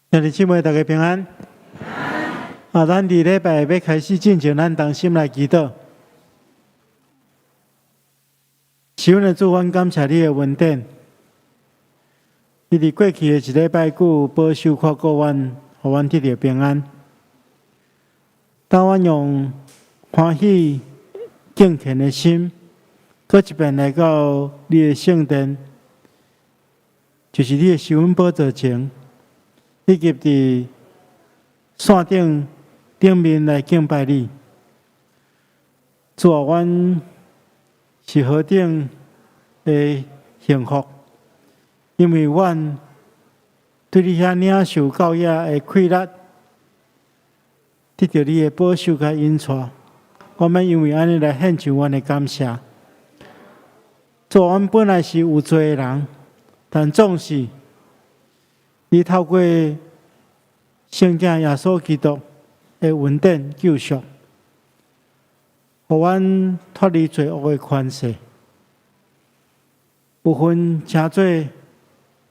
兄弟姊妹，大家平安。啊，咱佇禮拜欲開始進前，咱同心來祈禱。是阮的主，阮感謝你的恩典。你佇過去的一禮拜久保守看顧阮，予阮得著平安。當阮用歡喜敬虔的心，閣一遍來到你的聖殿，就是你的施恩寶座前，以及佇線頂頂面來敬拜你。主啊，阮是何等的幸福，因為阮對你遐領受教養的快樂，得著你的保守佮引帶，我們因為按呢來獻上阮的感謝。主啊，阮本來是有罪的人，但總是你透過聖子耶穌基督的恩典救贖，予阮脫離罪惡的權勢，有份成做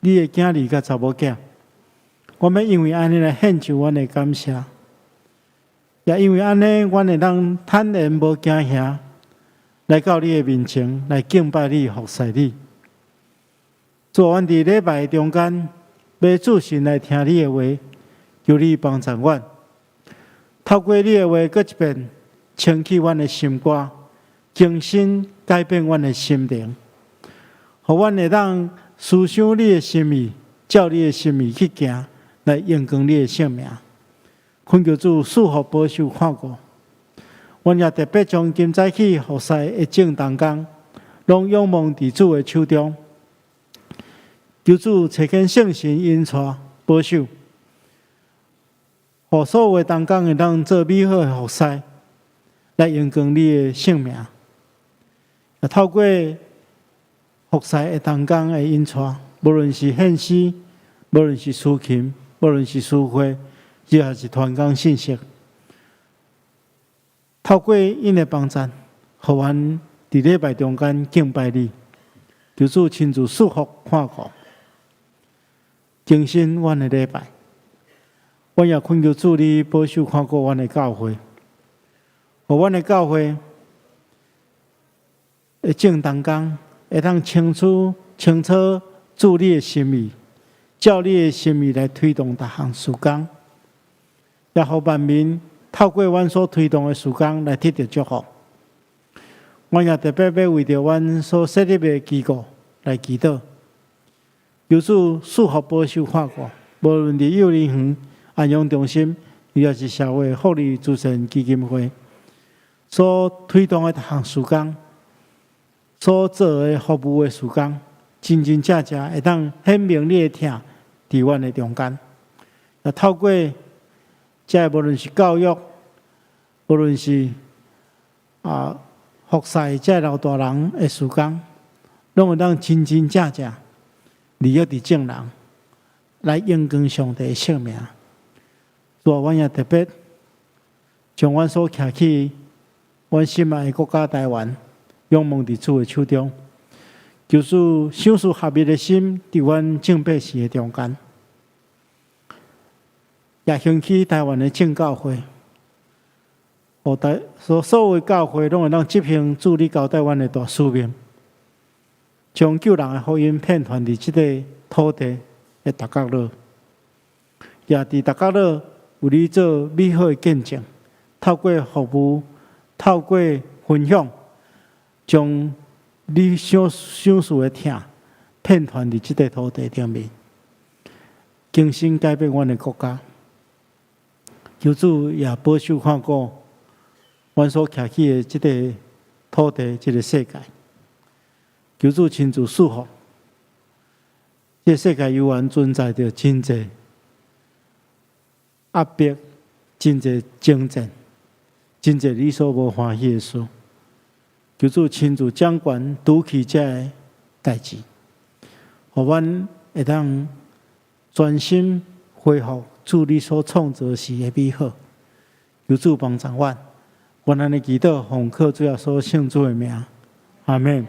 你的囝兒佮查某囝。我們因為按呢來獻上阮的感謝，也因為按呢，阮會當坦然無驚嚇來到你的面前來敬拜你、服侍你。主，阮佇禮拜中間，欲注神來聽你的話，求你幫助阮，透過你的話，閣一遍清去阮的心肝，更新改變阮的心靈，予阮會當思想你的心意，照你的心意去行，來榮光你的聖名。懇求主賜福保守看顧，阮也特別將今早起服侍的眾同工，攏仰望佇主的手中。求主差遣聖神引帶保守，予所有的同工會當做美好的服侍，來榮光你的聖名。也透過服侍的同工的引帶，無論是獻詩，無論是司琴，無論是司會，抑或是傳講信息，透過𪜶的幫贊，予阮佇禮拜中間敬拜你，求主親自賜福看顧，更新阮的禮拜。阮也懇求主你保守看顧阮的教會，予阮的教會的眾同工會當清楚清楚主你的心意，照你的心意來推動逐項事工，也予萬民透過阮所推動的事工來得著祝福。阮也特別欲為著阮所設立的機構來祈禱，求主賜福保守看顧，無論佇幼兒園、安養中心，抑或是社會福利慈善基金會所推動的逐項事工，所做的服務的事工，真真正正會當顯明你的疼佇阮的中間。也透過這無論是教育，無論是服侍這老大人的事工，攏會當真真正正利益佇眾人，來榮光上帝的聖名。主啊，阮也特別將阮所徛起阮心愛的國家台灣，仰望佇主的手中，求主賞賜合一的心，佇阮眾百姓的中間，也興起台灣的眾教會，予台所所有的教會攏會當執行主你交代阮的大使命，將救人的福音遍傳佇這个土地的逐角落，也佇逐角落為你做美好的見證，透過服務，透過分享，將你賞賞賜的疼遍傳佇這个土地頂面，更新改變阮的國家。求主也保守看顧阮所徛起的這个土地，這个世界。求主親自賜福。這个世界猶原存在著真濟壓迫、真濟爭戰、真濟你所無歡喜的事。求主親自掌權，除去這个代誌，予阮會當專心恢復主你所創造時的美好。求主幫助阮，阮按呢祈禱，奉靠主耶穌聖子的名，阿們。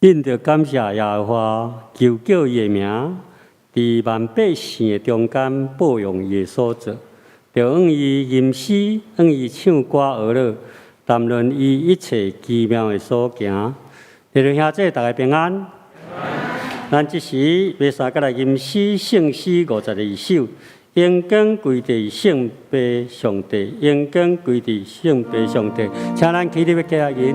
恁著感謝耶和華，求叫伊的名，佇萬百姓的中間報揚伊的所做，著向伊吟詩，向伊唱歌學樂，談論伊一切奇妙的所行。弟兄兄姊，大家平安。咱這時欲相佮來吟詩聖詩52首，榮光歸佇聖父上帝，榮光歸佇聖父上帝，請咱起立起來吟。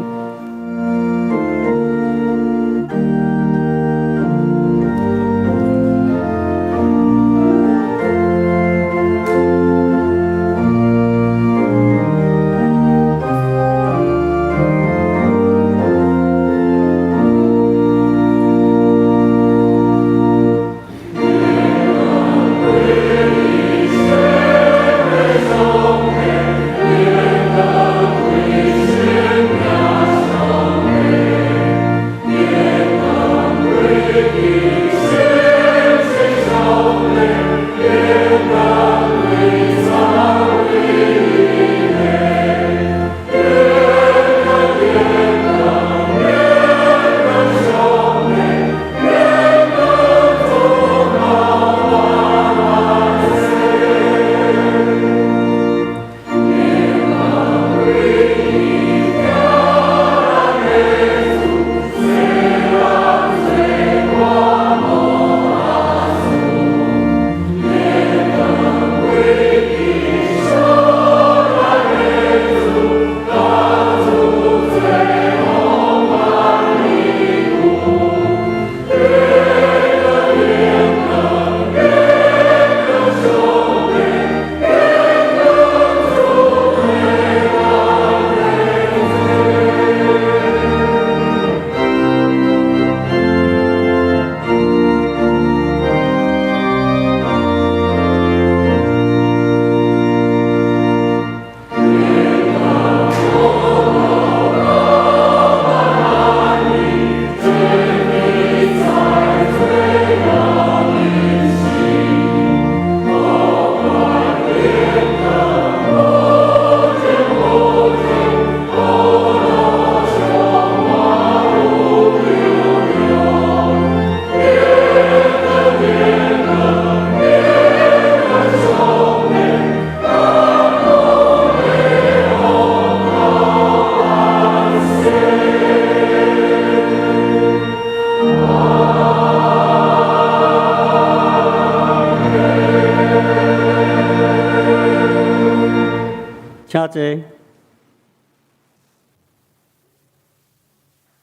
請坐。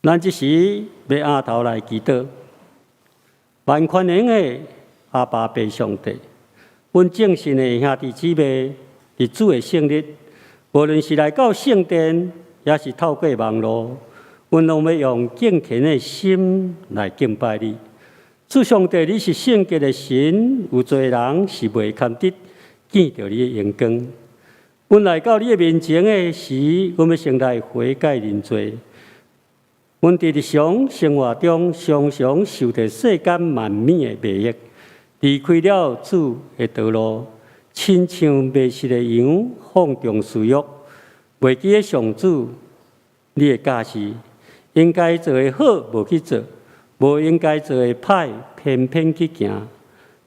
咱這時欲徭頭來祈禱，萬權能的阿爸父上帝，阮眾信的兄弟姊妹，佇主的聖日，無論是來到聖殿，抑是透過網路，阮攏欲用敬虔的心來敬拜你。主上帝，你是聖潔的神，有濟人是袂堪得見著你的榮光。阮來到你的面前的時，阮欲先來悔改認罪。阮佇日常生活中常常受著世間萬物的迷惑，離開了主的道路，親像迷失的羊，放縱私欲，袂記得上主你的教示，應該做的好無去做，無應該做的歹偏偏去行。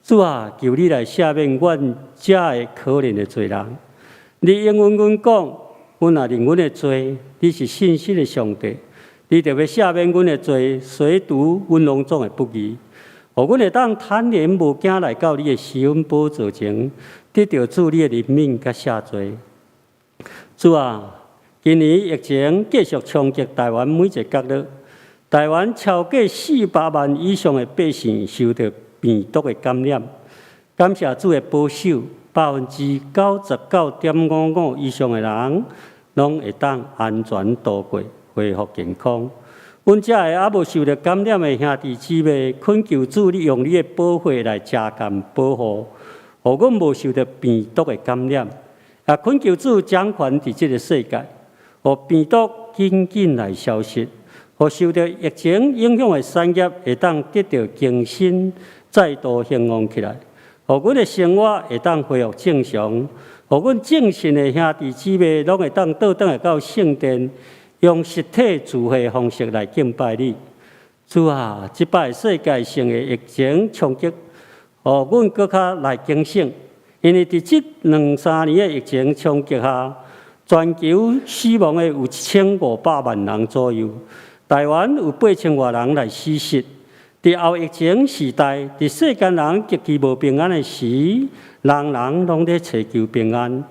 主啊，求你來赦免阮這个可憐的罪人。你應允阮講，阮若認阮的罪，你是信實的上帝，你就欲赦免阮的罪，洗除阮攏總的不義，予阮會當坦然無驚來到你的施恩寶座前，得著主你的憐憫佮赦罪。主啊，今年疫情繼續衝擊台灣每一个角落，台灣超過400萬以上的百姓受著病毒的感染，感謝主的保守。99.55%以上的人，攏會當安全度過，恢復健康。阮遮个猶無受著感染的兄弟姊妹，懇求主你用你的寶血來遮蓋保護，予阮無受著病毒的感染。也懇求主掌權佇這个世界，予病毒緊緊來消失，予受著疫情影響的產業會當得著更新，再度興旺起來。予阮的生活會當恢復正常，予阮眾信的兄弟姊妹攏會當倒轉來到聖殿，用實體聚會的方式來敬拜你。主啊，這擺世界性的疫情衝擊，予阮閣較來警醒，因為佇這兩三年的疫情衝擊下，全球死亡的有1500萬人左右，台灣有8000外人來死失。佇後疫情時代，佇世間人極其無平安的時，人人攏咧揣求平安。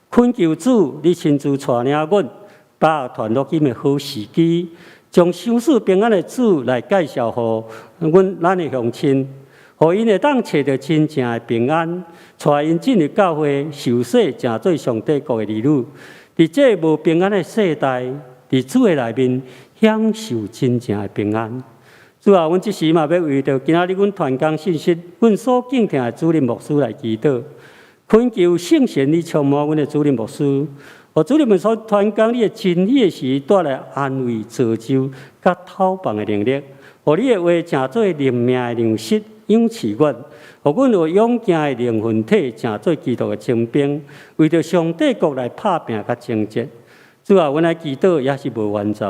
懇求主，你親自帶領阮，把握傳福音的好時機，將賞賜平安的主來介紹予阮咱的鄉親，予𪜶會當揣著真正的平安，帶𪜶進入教會受洗，成做上帝國的兒女。佇這個無平安的世代，佇主的內面享受真正的平安。主啊，阮這時嘛欲為著今仔日阮傳講信息，阮所敬聽的主任牧師來祈禱，懇求聖神你充滿阮的主任牧師，予主任牧師傳講你的真理的時，帶來安慰、造就、佮透放的能力，予你的話成做靈命的糧食，養飼阮，予阮有勇健的靈魂體，成做基督的精兵，為著上帝國來拍拚佮征戰。主啊，阮來祈禱也是無完全，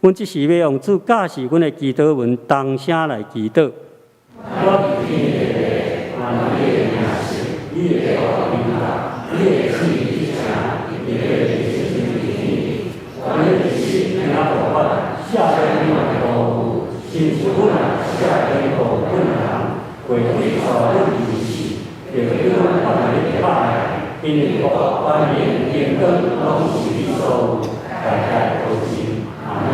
阮這時欲用主教示阮的祈禱文，同聲來祈禱。我佇天的父，願你的名聖，你的國臨到，你的旨意成，佇地親像佇天。願你的旨意聽予阮，赦免阮的辜負，親像阮也赦免予阮的人，袂去帶阮入試，著救阮脫離歹的，因為國、權柄、榮光，攏是你所有，代代都是。阿們。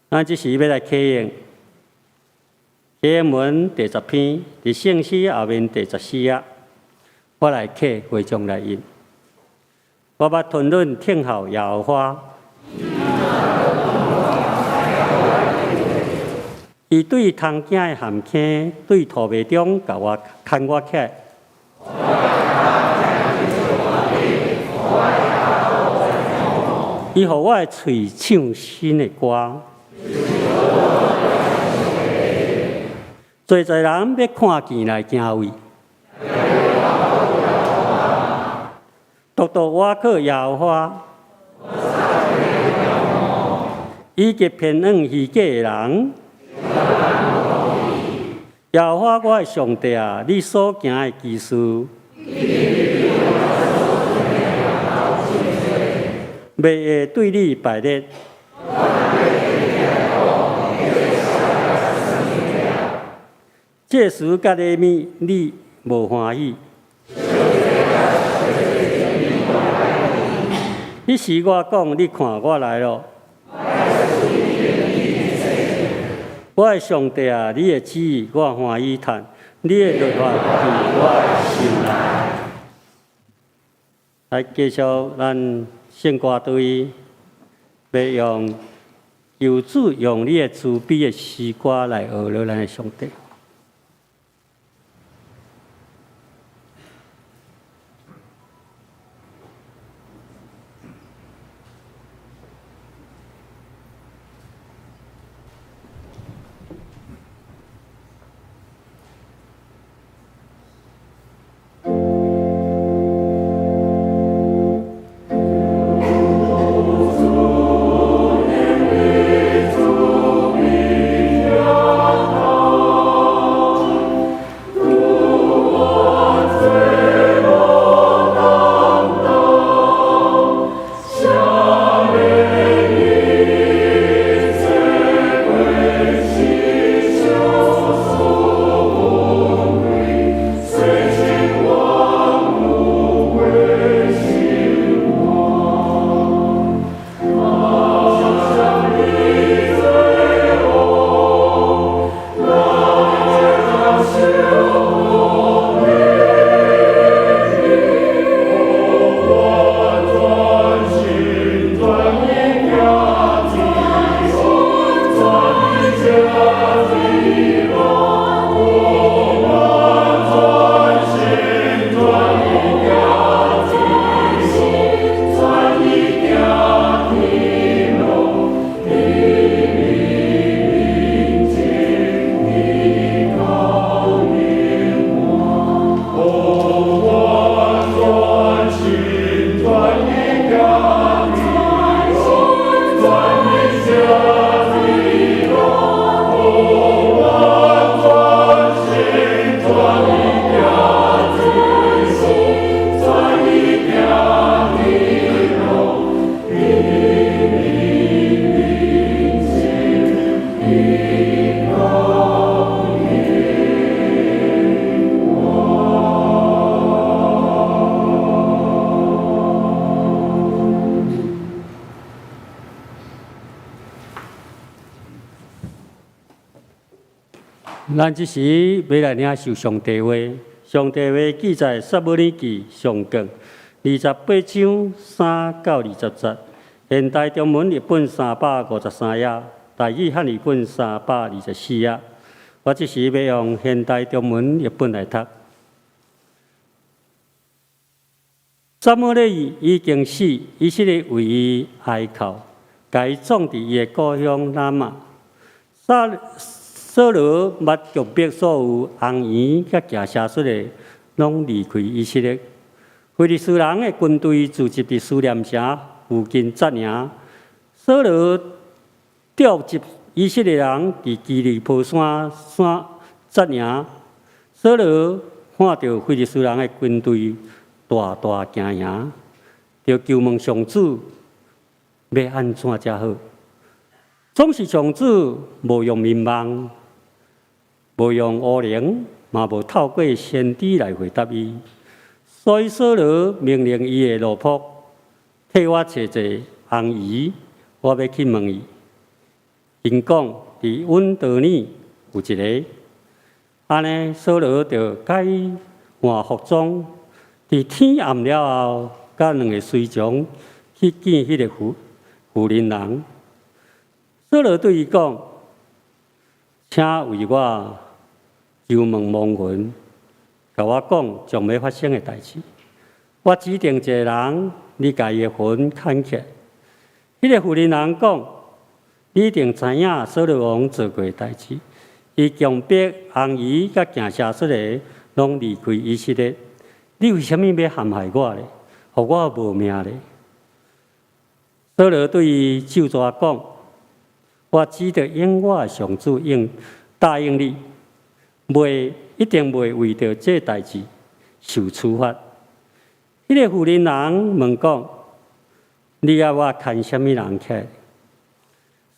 咱這時欲來啟用啟應文第10篇，佇聖詩後面第14頁，我來啟會眾來吟。我捌吞忍聽候耶和華，伊對通行的陷坑，對塗糜中共我牽我起來。伊予我的喙唱新的歌。濟濟人欲看見來敬畏，獨獨倚靠耶和華，以及偏向虛假的人。耶和華我的上帝啊，你所行的奇事，袂會對你敗裂。祭司佮禮物，你無歡喜。彼時我講，你看我來囉。我的上帝啊，你的旨意我歡喜趁，你的律法佇我的心內。來繼續咱聖歌隊，欲用求主用你的慈悲的詩歌來學了咱的上帝。咱這時欲來領受上帝話，上帝話記載撒母耳記上卷28章3到20節，現代中文譯本353頁，台語漢語本324頁。我這時欲用現代中文譯本來讀。撒母耳已經死，以色列為伊哀哭，共伊葬佇伊的故鄉拉瑪。掃羅捌強迫所有紅衣佮行邪術的，攏離開以色列。非利士人的軍隊聚集佇書念城附近紮營。掃羅召集以色列人佇基利波山山紮營。掃羅看著非利士人的軍隊大大驚惶，就求問上主欲按怎才好。總是上主無用眠夢，無用烏靈，嘛無透過先知來回答伊。所以掃羅命令伊的奴僕替我揣一个紅衣，我欲去問伊。𪜶講佇隱多珥有一个，按呢掃羅就改換服裝，佇天暗了後，佮兩个隨從去見彼个婦人人。掃羅對伊講：請為我求問亡魂，共我講將欲發生的代誌。我指定一个人，你共伊的魂牽起來。彼个婦人人講：你一定知影掃羅王做過的代誌，伊強迫紅衣佮行邪術的，攏離開以色列。你為啥物欲陷害我咧？予我無命咧？掃羅對伊咒詛講：我只得應我的上主應答應你，袂一定袂為著這代誌受處罰。彼个婦人人問講：你愛我牽啥物人起來？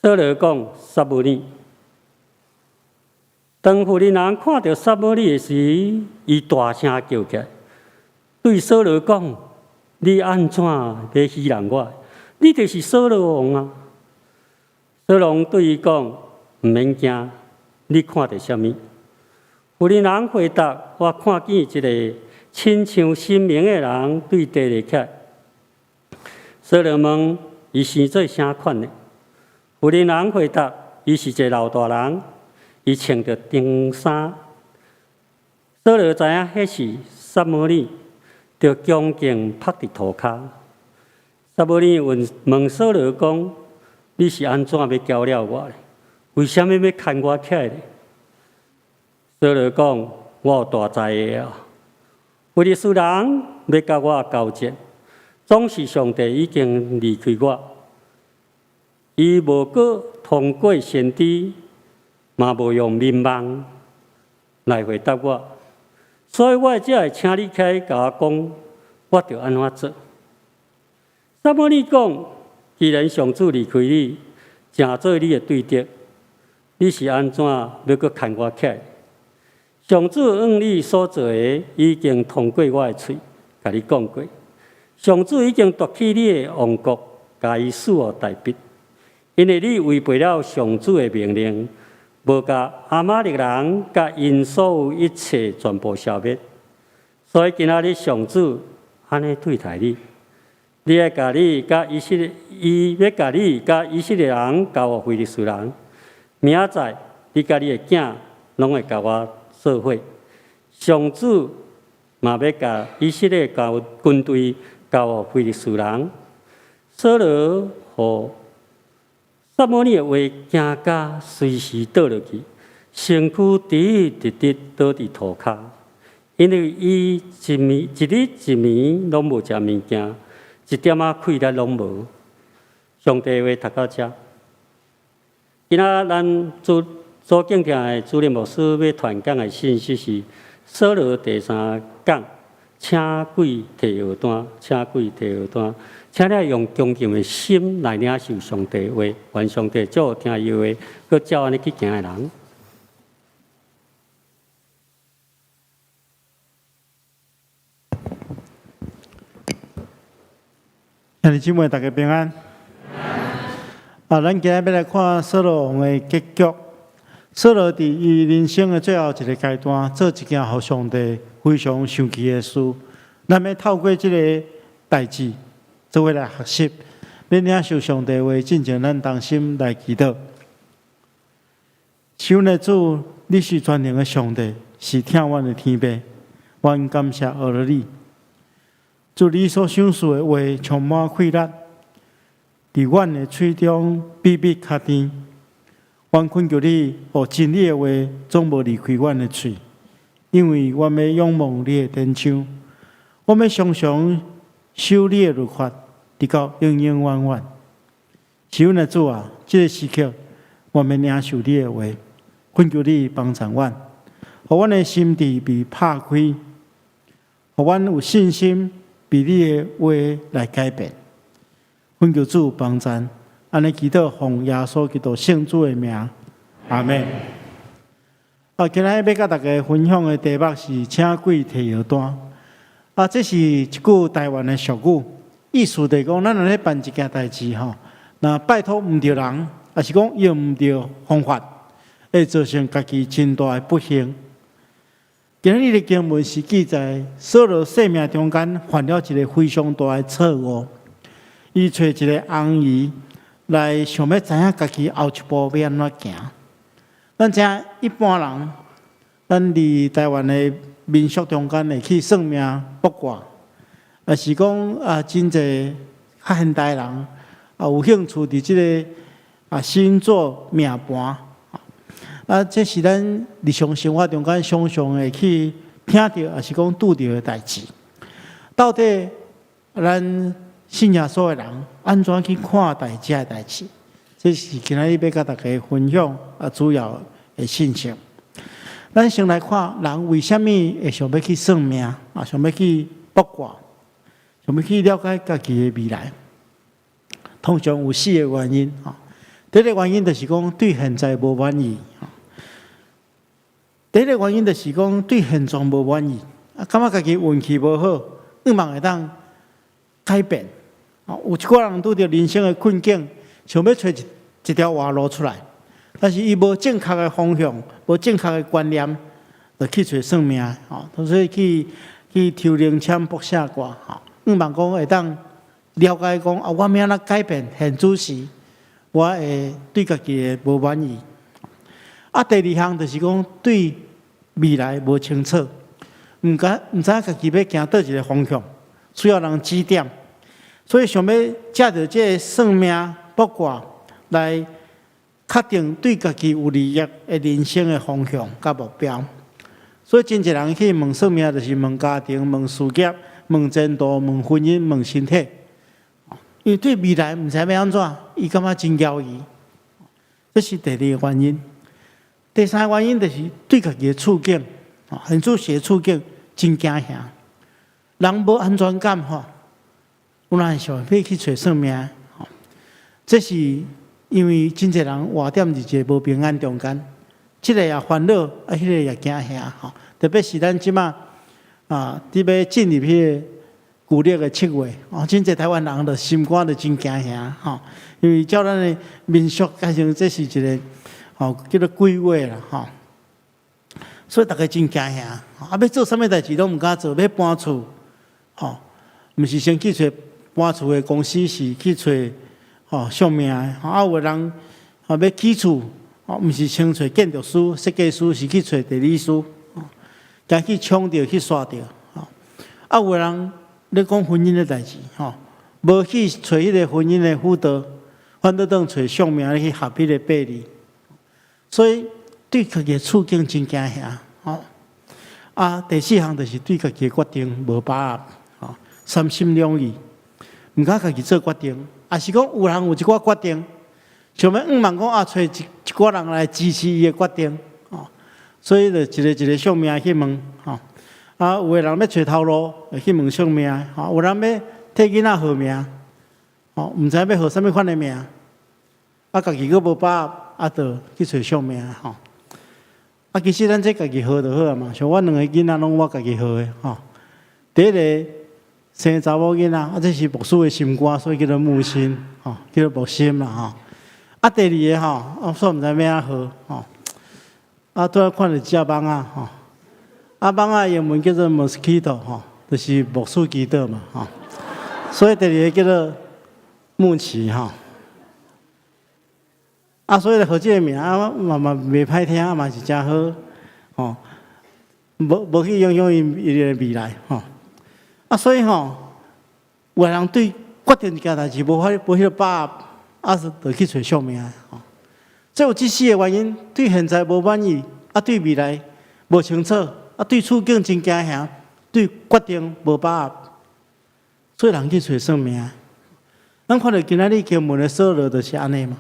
掃羅講：撒母耳。當婦人人看著撒母耳的時，伊大聲叫起來，對掃羅講：你按怎欲戲弄我？你就是掃羅王啊！掃羅王對伊講：毋免驚，你看著啥物？婦人人回答：我看見一个親像神明的人對地立起來。掃羅問：伊生做啥款的？婦人人回答：伊是一个老大人，伊穿著長衫。掃羅知影彼是撒母耳，就恭敬伏佇塗跤。撒母耳問問掃羅講：你是按怎欲攪擾我咧？為啥物欲牽我起來咧？掃羅講：我有大災的啊！非利士人欲佮我交戰，總是上帝已經離開我，伊無閣通過先知，嘛無用眠夢來回答我，所以我才會請你起來共我講，我著按怎做。撒母耳講：既然上主離開你，成做你的對敵，你是按怎欲閣牽我起來？上主向你所做的，已經通過我的喙，共你講過。上主已經奪去你的王國，共伊賜予大衛，因為你違背了上主的命令，無共亞瑪力人佮𪜶所有一切全部消滅。所以今仔日上主按呢對待你，你愛共你佮以色列，伊欲共你佮以色列人交予非利士人。明仔載，你佮你的囝攏會共我做伙。上主嘛欲共以色列交軍隊交予非利士人。掃羅予撒母耳的話驚甲隨時倒落去，身軀直直直倒佇塗跤，因為伊一暝一日一暝攏無食物件，一點仔氣力攏無。上帝話讀到遮，今仔咱主主敬聽的主任牧師欲傳講的信息是掃羅第三講，請鬼提藥單，請鬼提藥單，請你用恭敬的心來領受上帝話，願上帝祝福聽伊話，閣照按呢去行的人。兄弟姊妹，大家平安。啊，咱今日欲來看掃羅王的結局。掃羅佇伊人生的最後一个階段，做一件予上帝非常生氣的事。咱欲透過這个代誌，做伙來學習，欲領受上帝話，進前咱同心來祈禱。親愛的主，你是全能的上帝，是疼阮的天父，阮感謝阿羅你。主，你所賞賜的話充滿氣力，佇阮的喙中比蜜較甜。阮懇求你，予真理的話總無離開阮的喙，因為阮欲仰望你的典章，阮欲常常守你的律法，直到永永遠遠。是阮的主啊，這个時刻，阮欲領受你的話，懇求你幫助阮，予阮的心智被拍開，予阮有信心被你的話來改變。懇求主幫助。按呢祈禱，奉耶穌基督聖主的名，阿們。啊，今仔日欲佮大家分享的題目是請鬼提藥單。啊，這是一句台灣的俗語，意思就是講，咱若咧辦一件代誌吼，若拜託毋著人，抑是講用毋著方法，會造成家己真大的不幸。今仔日的經文是記載，掃羅生命中間犯了一个非常大的錯誤，伊揣一个紅醫來想欲知影家己後一步欲按怎行。咱知影一般人，咱佇台灣的民俗中間會去算命卜卦，抑是講啊，真濟較現代人啊有興趣佇這个星座命盤，啊，這是咱日常生活中間常常會去聽著，抑是講拄著的代誌。到底咱信耶穌的人按怎去看待這个代誌？這是今仔日欲佮大家分享主要的信息。咱先來看人為啥物會想欲去算命啊，想欲去卜卦，想欲去了解家己的未來。通常有四个原因。第一个原因就是講對現在無滿意。第一个原因就是講對現狀無滿意，啊，感覺家己運氣無好，向望會當改變。有一寡人拄著人生的困境，想欲揣一條活路出來，但是伊無正確的方向，無正確的觀念，就去揣算命，吼，所以去抽靈籤卜筮卦，吼，向望講會當了解講啊，我欲按怎改變現此時，我會對家己的無滿意。啊，第二項就是講對未來無清楚，毋知影家己欲行佗一个方向，需要人指點。所以想欲藉著這个算命卜卦來確定對家己有利益的人生的方向佮目標。所以真濟人去問算命，就是問家庭、問事業、問前途、問婚姻、問身體。因為對未來毋知欲按怎，伊感覺真猶豫。這是第二个原因。第三个原因就是對家己的處境，現此時的處境真驚嚇，人無安全感吼。有人想欲去揣算命，這是因為真濟人活踮佇一个無平安中間，這个也煩惱，啊，彼个也驚嚇，吼。特別是咱這馬啊，佇欲進入彼个舊曆的7月，哦，真濟台灣人就心肝就真驚嚇，吼。因為照咱的民俗，加上這是一个吼叫做鬼月啦，吼。所以逐家真驚嚇，啊，欲做啥物代誌攏毋敢做，欲搬厝，吼，毋是先去揣搬厝的公司，是去揣算命的，啊，有的人欲起厝，毋是先揣建築師、設計師，是去揣地理師，驚去衝著去煞著，啊，有的人咧講婚姻的代誌，吼，無去揣彼个婚姻的輔導，反倒轉揣算命去合彼个八字，所以對家己的處境真驚嚇，吼。啊，第四項就是對家己的決定無把握，吼，三心兩意，毋敢家己做決定，抑是講有人有一寡決定，想欲向望講啊，揣一寡人來支持伊的決定，吼，所以就一个一个算命去問，吼，啊，有的人欲揣頭路，會去問算命，吼，有人欲替囡仔號名，吼，毋知欲號啥物款的名，啊，家己閣無把握，啊，就去揣算命，吼。啊，其實咱這家己號就好啊嘛，像阮兩個囡仔攏我家己號的，吼。第一个生查某囡仔，啊，這是牧師的心肝，所以叫做牧心，吼，叫做牧心啦，吼。啊，第二个吼，我煞毋知欲按怎號，吼。啊，拄仔看著一隻蠓仔吼，啊，蠓仔英文叫做 mosquito 吼，就是莫斯基多嘛吼，所以第二個叫做牧奇吼。啊，所以號這個名啊，嘛嘛袂歹聽，嘛是誠好，吼，無無去影響伊伊的未來吼。啊，所以吼，有的人對決定一件代誌無法無彼个把握，啊是就去揣算命吼。這有這四个原因：對現在無滿意，啊對未來無清楚，啊對處境真驚嚇，對決定無把握，所以人去揣算命。咱看著今仔日經文的掃羅就是按呢嘛，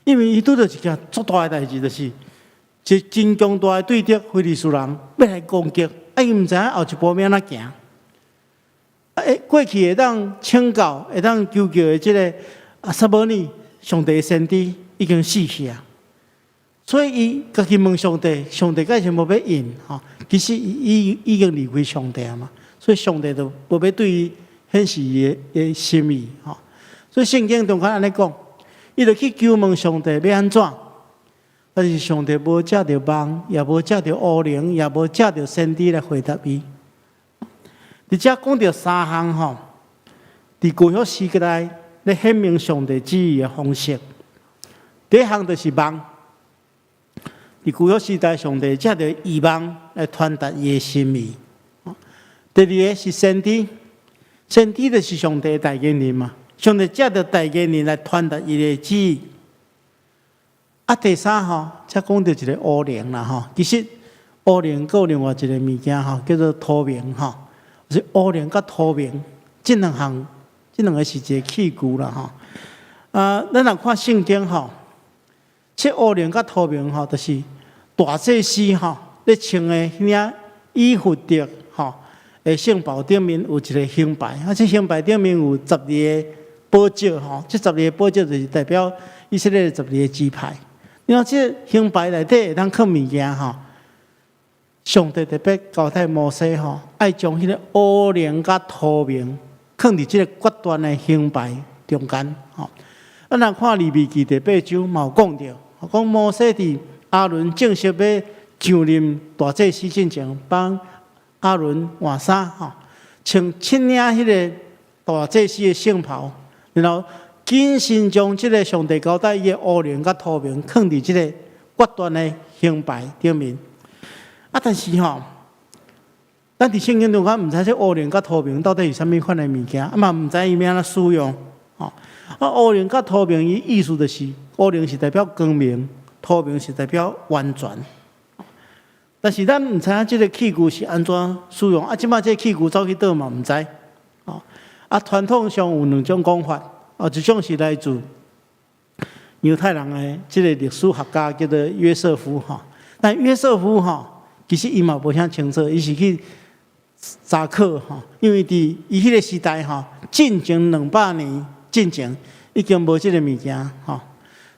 因為伊拄著一件足大的代誌，就是一真強大的對敵非利士人欲來攻擊，啊伊毋知影後一步欲按怎行。啊，過去會當請教、會當求救的這个啊撒母耳上帝的先知已經死去啊，所以伊家己問上帝，上帝敢是無欲應吼？其實伊已經離開上帝啊嘛，所以上帝就無欲對伊顯示伊的心意吼。所以聖經中間按呢講，伊就去求問上帝欲按怎，但是上帝無藉著夢，也無藉著烏靈，也無藉著先知來回答伊。佇遮講著三項吼，佇舊約時代咧顯明上帝旨意的方式。第一項就是夢，佇舊約時代，上帝藉著異夢來傳達伊的心意。第二个是先知，先知就是上帝的代言人嘛，上帝藉著代言人來傳達伊的旨意。啊，第三吼，才講著一个烏靈啦吼。其實烏靈閣有另外一个物件吼，叫做圖明吼。是烏靈佮圖明，這兩項，這兩个是一个器具啦吼。啊，咱若看聖經吼，這烏靈佮圖明吼，就是大祭司吼咧穿的彼領以弗得吼的聖袍頂面有一个胸牌，啊，這胸牌頂面有十二个寶石吼，這十二个寶石就是代表以色列十二个支派。你看這胸牌內底會當囥物件吼，上帝特別交代摩西吼，愛將彼个烏靈佮圖明囥佇這个決斷的胸牌中間吼。啊，咱看利未記第八章嘛有講著，講摩西佇亞倫正式欲上任大祭司進前，幫亞倫換衫吼，穿七領彼个大祭司的聖袍，然後謹慎將這个上帝交代伊的烏靈佮圖明囥佇這个決斷的胸牌頂面。啊，但是吼，咱佇聖經中間毋知這烏靈佮圖明到底是啥物款的物件，啊嘛毋知伊欲按怎使用。吼，啊，烏靈佮圖明伊意思就是，烏靈是代表光明，圖明是代表完全。但是咱毋知影這个器具是按怎使用，啊，這擺這个器具走去佗嘛毋知。吼，啊，傳統上有兩種講法，哦，一種是來自猶太人的這个歷史學家叫做約瑟夫吼，但約瑟夫吼，其實伊嘛無啥清楚，伊是去查考吼，因為佇伊彼个時代吼，進前200年進前已經無這个物件吼，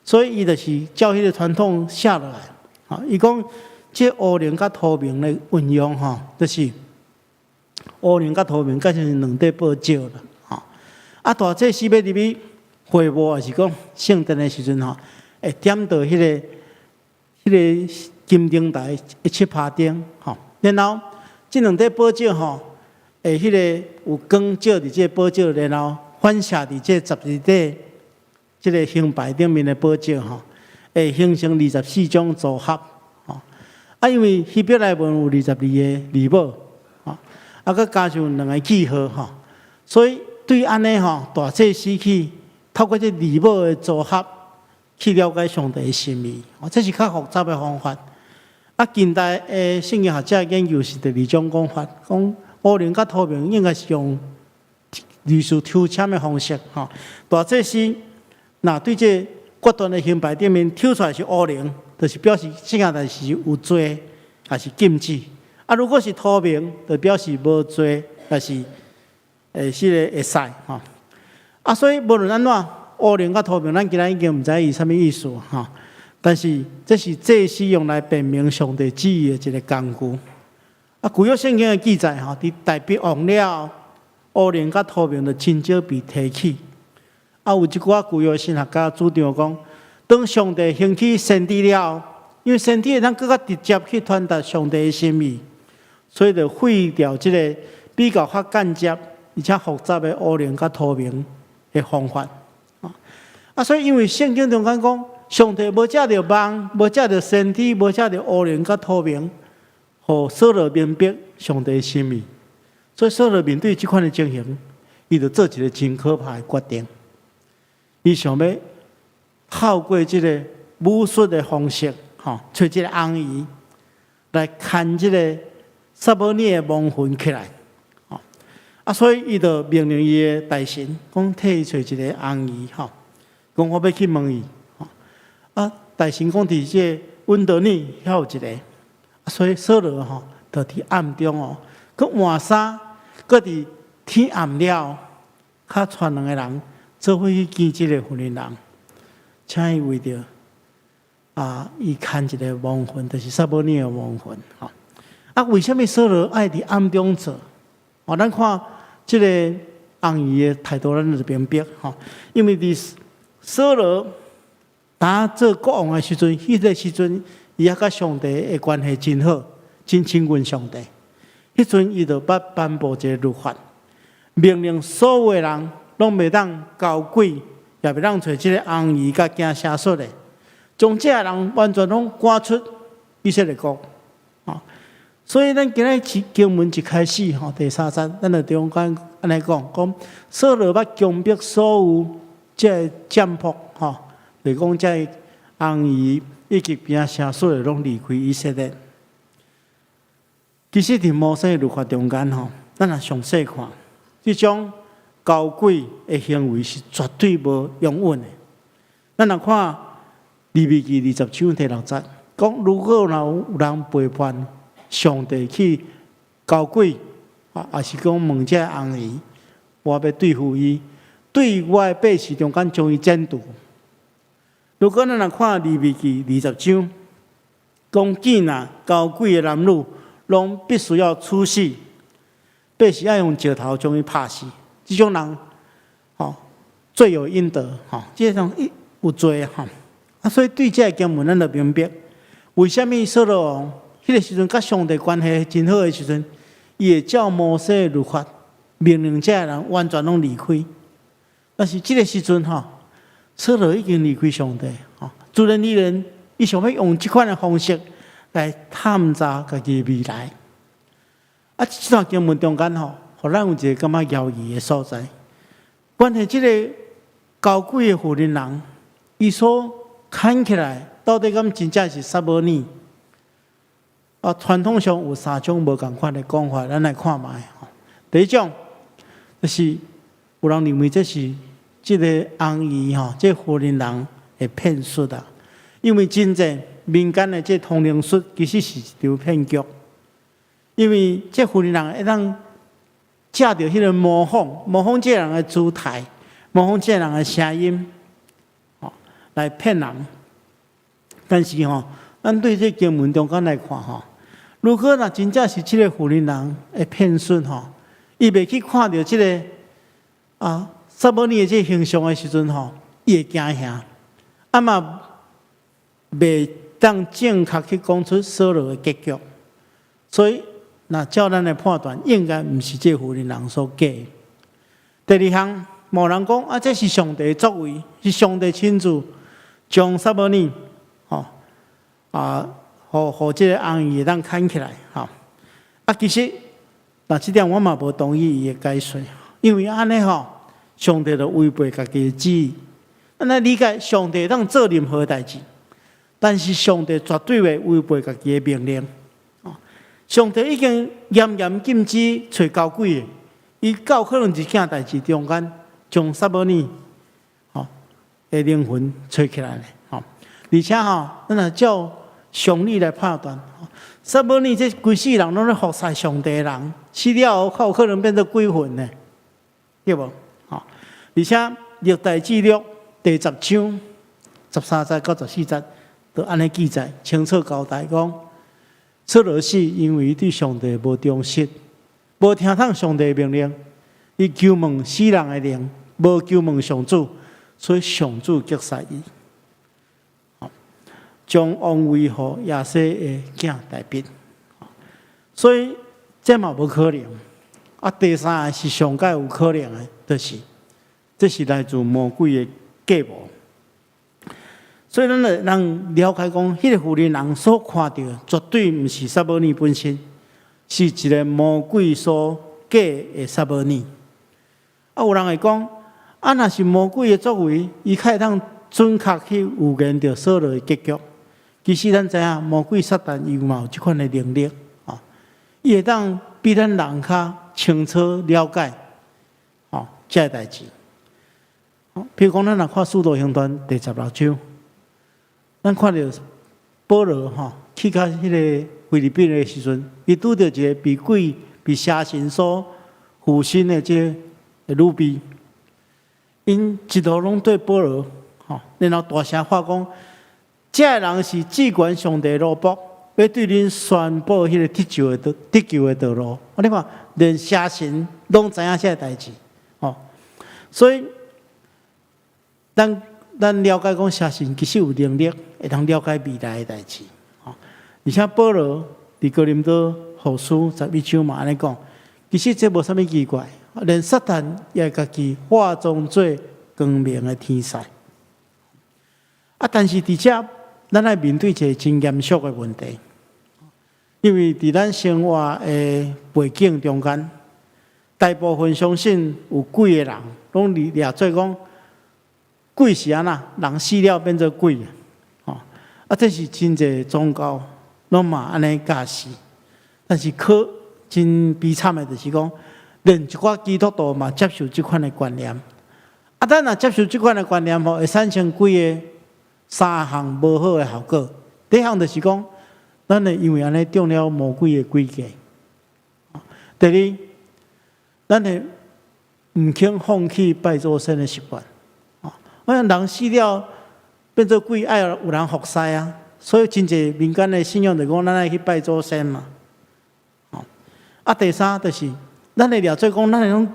所以伊就是照彼个傳統寫落來。吼，伊講這烏靈佮圖明的運用吼，就是烏靈佮圖明，敢像是兩塊寶石啦。吼，啊，大祭司欲入去會幕，抑是講聖殿的時陣吼，會點著彼个金燈臺的七拍燈吼，然後這兩塊寶石吼，會彼个有光照佇這个寶石，然後反射佇這十二塊這个胸牌頂面的寶石吼，會形成24種組合吼。啊，因為希伯來文有22個字母，吼，啊，閣加上兩個記號吼，所以對按呢吼，大祭司去透過這字母的組合去了解上帝的心意，哦，這是較複雜的方法。啊，近代的聖經學者研究是第二種講法，講烏靈佮圖明應該是用類似抽籤的方式，吼。大祭司若對這決斷的胸牌頂面抽出來是烏靈，就是表示這件代誌是有罪，抑是禁止。啊，如果是圖明，就表示無罪，抑是會是個會使吼。啊，所以無論按怎，烏靈佮圖明，咱今仔已經毋知伊啥物意思吼。但是這是祭司用來辨明上帝旨意的一个工具。啊，舊約聖經的記載吼，佇大衛王了後，烏靈佮圖明就真少被提起。啊，有一寡舊約神學家主張講，當上帝興起先知了後，因為先知會當閣較直接去傳達上帝的心意，所以就廢掉這個比較較間接而且複雜的烏靈佮圖明的方法。啊，所以因為聖經中間講，上帝無藉著夢，無藉著先知，無藉著烏靈佮圖明，予掃羅明白上帝的心意。所以掃羅面對這款的情形，伊就做一個真可怕的決定。伊想欲透過這個巫術的方式，吼，揣這個紅衣來牽這個撒母耳的亡魂起來，吼啊，所以伊就命令伊的大臣講，替伊揣一個紅衣，吼，講我欲去問伊，吼啊，大臣講佇這個隱多珥遐有一個，所以掃羅吼，就佇暗中哦，閣換衫，閣佇天暗了，較帶兩个人做伙去見這個婦人人，請伊為著啊，伊牽一個亡魂，就是撒母耳的亡魂，吼。啊，為啥物掃羅愛佇暗中做？哦，咱看這個紅衣的態度，咱就明白吼。因為佇掃羅當做國王的時陣，彼個時陣，伊猶佮上帝的關係真好，真親近上帝。彼陣伊就捌頒布一個律法，命令所有的人攏袂當交鬼，也袂當揣這個紅衣佮行邪術的，將這个人完全攏趕出以色列國。啊，所以咱今日經文一開始吼，第三節，咱就中間按呢講，講掃羅捌強迫所有這个占卜吼，就是講這个紅衣以及行邪術的攏離開以色列。其實佇摩西的律法中間吼，咱若詳細看，這種交鬼的行為是絕對無容允的。咱若看利未記20章第6節，講如果若有人背叛上帝去交鬼，啊，抑是講問這個紅衣，我欲對付伊，對我的百姓中間將伊剪除。如果咱若看利未記二十章，講見若交鬼的男女，攏必須要處死，必須要用石頭將伊拍死。這種人，吼，罪有應得，吼，這種有罪吼。啊，所以對這個經文，咱就明白，為啥物掃羅王彼個時陣佮上帝關係真好的時陣，伊會照摩西的律法命令這个人完全攏離開。但是這個時陣吼，掃羅已經離開上帝，吼，自然而然，伊想欲用這款的方式來探查家己的未來。啊，這段經文中間吼，予咱有一個感覺猶疑的所在。關係這個交鬼的婦人人，伊所牽起來，到底敢真正是撒母耳？啊，傳統上有三種無仝款的講法，咱來看覓吼。第一種，就是有人認為這是這個紅衣吼，這個婦人人的騙術啊。因為真正民間的這通靈術其實是一場騙局。因為這婦人人會當藉著彼個模仿，模仿這個人的姿態，模仿這個人的聲音，吼，來騙人。但是吼，咱對這經文中間來看吼，如果若真正是這個婦人人的騙術吼，伊袂去看著這個啊撒母耳的這個形象的時陣吼，伊會驚嚇，啊嘛袂當正確去講出掃羅的結局。所以，若照咱的判斷，應該毋是這婦人人所假。第二項，有人講啊，這是上帝的作為，是上帝親自將撒母耳吼啊，予這個紅衣會當牽起來，吼啊，其實，若這點我嘛無同意伊的解說，因為按呢吼，上帝就違背家己的旨意。咱來理解，上帝會當做任何代誌，但是上帝絕對袂違背家己的命令。上帝已經嚴嚴禁止揣交鬼的，伊敢有可能一件代誌中間將撒母耳吼的靈魂揣起來咧，吼，而且吼，咱若照常理來判斷，撒母耳這規世人攏咧服侍上帝的人，死了後較有可能變做鬼魂呢，對無？吼，而且歷代志錄第10章13節到14節都按呢記載，清楚交代講，掃羅死，因為伊對上帝無忠實，無聽從上帝的命令，伊求問死人的靈，無求問上主，所以上主擊殺伊。將王位予耶西的囝大衛。所以這嘛無可能。啊，第三个是上蓋有可能的，就是這是來自魔鬼的計謀。所以咱會當了解講，彼個婦人人所看著的，絕對毋是撒母耳本身，是一个魔鬼所假的撒母耳。啊，有人會講，啊，若是魔鬼的作為，伊較會當準確去預言著掃羅的結局。其實咱知影，魔鬼撒旦伊嘛有這款的能力，哦，伊會當比咱人較清楚了解，哦，這个代誌。譬如講，咱若看《使徒行傳》第16章，咱看著保羅吼去到彼个腓立比的時陣，伊拄著一个被鬼、被邪神所附身的這个女婢，𪜶一路攏對保羅吼，然後大聲喊講：這个人是至懸上帝的奴僕，欲對恁宣布彼个得救的道路。你看，連邪神攏知影這个代誌，吼，所以咱了解講邪神其實有能力會當了解未來的代誌，吼。而且保羅佇哥林多後書11章嘛按呢講，其實這無啥物奇怪，連撒旦也會家己化妝做光明的天使。啊，但是佇遮，咱愛面對一个真嚴肅的問題，因為佇咱生活的背景中間，大部分相信有鬼的人，攏掠做講鬼是按怎，人死了變做鬼，吼！啊，這是真濟宗教攏嘛按呢教示，但是可真悲慘的，就是講，連一寡基督徒嘛接受這款的觀念。啊，咱若接受這款的觀念吼，會產生幾个三項無好的效果。第一項就是講，咱會因為按呢中了魔鬼的詭計。第二，咱會毋肯放棄拜祖先的習慣。我想人死了變做鬼，愛有人服侍啊，所以真濟民間的信仰就講，咱愛去拜祖先嘛。啊，第三就是，咱會掠做講，咱會攏，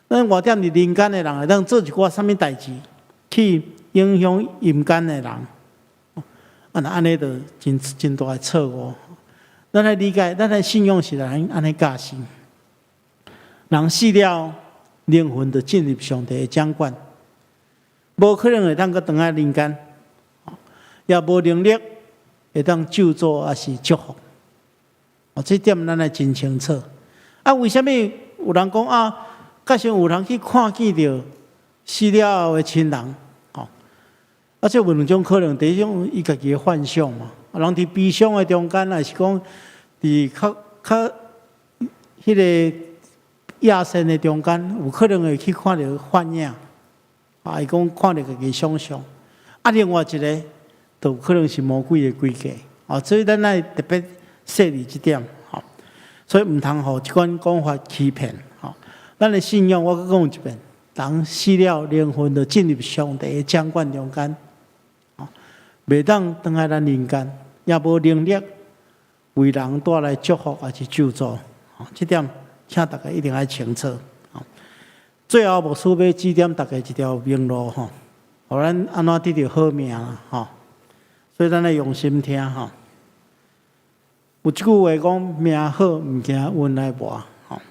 咱活踮佇人間的人會當做一寡啥物代誌，去影響陰間的人。啊，若按呢就真真大的錯誤。咱愛理解，咱的信仰是來按呢教示。人死了，靈魂就進入上帝的掌管，無可能會當閣轉來人間，也無能力會當咒詛抑是祝福。哦，這點咱愛真清楚。啊，為啥物有人講啊？確實有人去看見著死了後的親人，吼。啊，這有兩種可能，第一種伊家己的幻想嘛，人佇悲傷的中間，抑是講佇較較彼个夜深的中間，有可能會去看著幻影，啊，伊講看著家己想像。啊，另外一个，就有可能是魔鬼的詭計，哦，所以咱愛特別細膩這點，吼。所以毋通予這款講法欺騙，吼。咱的信仰，我閣講一遍，人死了，靈魂就進入上帝的掌管中間，吼，袂當轉來咱人間，也無能力為人帶來祝福抑是咒詛，吼，這點請大家一定愛清楚。最後，牧師欲指點大家一條明路，吼，予咱按怎得著好命啦，吼。所以咱愛用心聽，吼。有一句話講：命好毋驚運來磨，吼。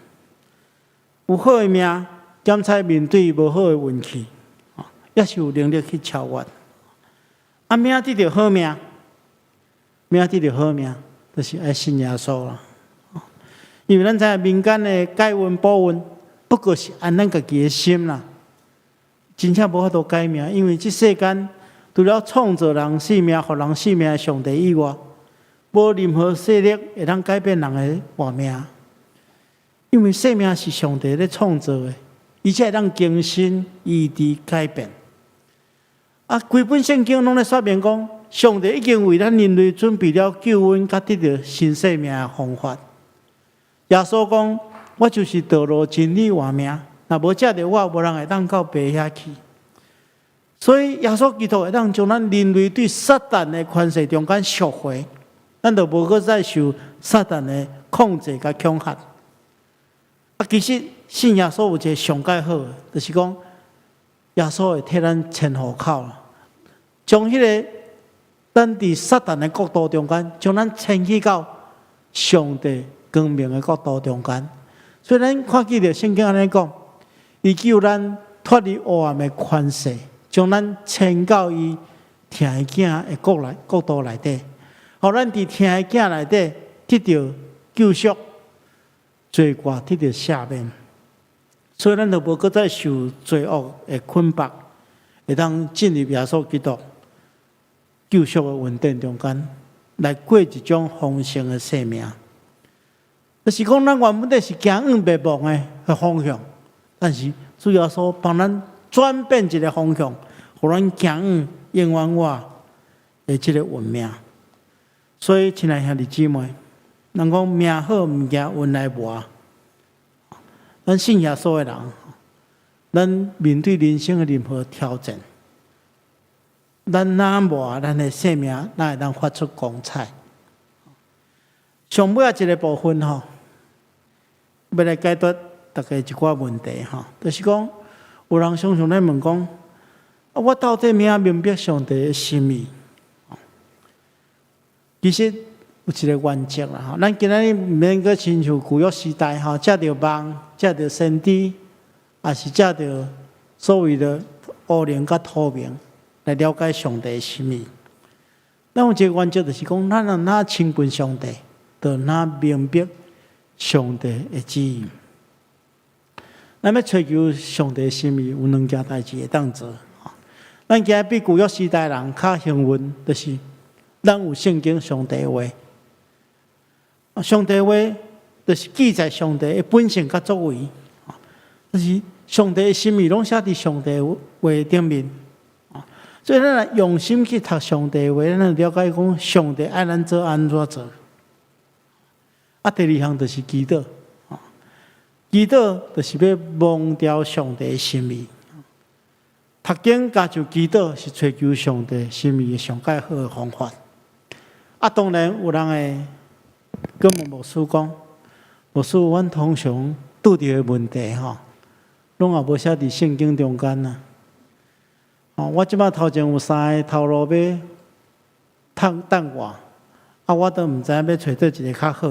有好的命，減彩面對無好的運氣，吼，也是有能力去超越。啊，欲得著好命，欲得著好命，就是愛信耶穌啦。因為咱知影民間的改運補運，不過是按咱家己的心啦，真正無法度改命，因為這世間除了創造人性命、予人性命的上帝以外，無任何勢力會當改變人的活命。因為生命是上帝咧創造的，伊才會當更新、醫治、改變。啊，規本聖經攏咧說明講，上帝已經為咱人類準備了救恩，佮得著新生命的方法。耶穌講：我就是道路、真理、活命，若無藉著我，無人會當到父遐去。所以耶穌基督會當將咱人類對撒旦的權勢中間贖回，咱就無閣再受撒旦的控制佮恐嚇。啊，其實信耶穌有一个上蓋好的，就是講耶穌會替咱遷戶口啦，將彼个咱佇撒旦的國度中間，將咱遷去到上帝光明的國度中間。所以咱看見著聖經按呢講，伊救咱脫離黑暗的權勢，將咱遷到伊疼的囝的國內國度內底，予咱佇疼的囝內底得著救贖，罪過得著赦免。所以咱就無閣再受罪惡的捆綁，會當進入耶穌基督救贖的恩典中間，來過一種豐盛的生命。就是講，咱原本底是行向滅亡的方向，但是主耶穌幫咱轉變一個方向，予咱行向永遠活的這个運命。所以，親愛兄弟姊妹，人講命好毋驚運來磨。咱信耶穌的人，咱面對人生的任何挑戰，咱若磨咱的生命，咱會當發出光彩。上尾仔一个部分吼，欲來解決大家一寡問題吼，就是講有人常常咧問講，啊，我到底欲按怎明白上帝的心意？其實有一个原則啦，吼，咱今仔日毋免閣親像舊約時代吼，藉著夢、藉著先知，抑是藉著所謂的烏靈佮圖明來了解上帝的心意。咱有一個原則，就是講，咱若若親近上帝，就若明白上帝的旨意。咱欲揣求上帝的心意，有兩件代誌會當做。咱今仔比舊約時代人較幸運，就是咱有聖經上帝話。上帝話就是記載上帝的本性佮作為，就是上帝的心意攏寫佇上帝話頂面。所以咱若用心去讀上帝話，咱就了解講上帝愛咱做按怎做。啊，第二項就是祈禱，祈禱就是欲摸著上帝的心意。讀經加上祈禱是揣求上帝心意的上蓋好的方法。啊，當然有人會閣問牧師講，牧師，阮通常拄著的問題吼，攏也無寫佇聖經中間啊。哦，我這擺頭前有三个頭路欲趁等我，啊，我都毋知影欲揣佗一个較好。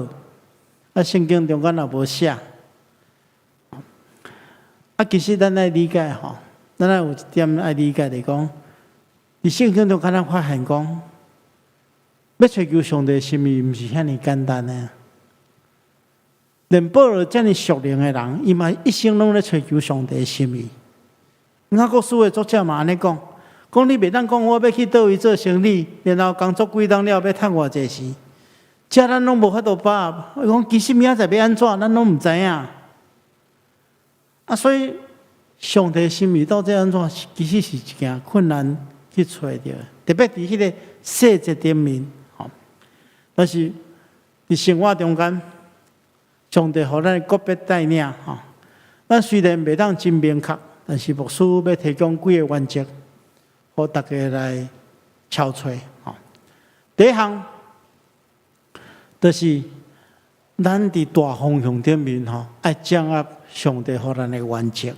啊，聖經中間也無寫。啊，其實咱愛理解吼，咱愛有一點愛理解，就是講，佇聖經中間咱發現講，欲揣求上帝心意，毋是遐爾簡單的。連保羅遮爾屬靈的人，伊嘛一生攏咧揣求上帝心意。雅各書的作者嘛按呢講，講你袂當講我欲去佗位做生理，然後工作幾冬了欲趁偌濟錢，這咱攏無法度把握。伊講其實明仔載欲按怎，咱攏毋知影。啊，所以上帝心意到底按怎，其實是一件困難去揣著，特別佇彼个細節頂面，吼。但是佇生活中間，上帝予咱個別帶領，吼。咱雖然袂當真明確，但是牧師欲提供幾个原則，予大家來抄揣，吼。第一項就是咱佇大方向頂面，吼，愛掌握上帝予咱的原則。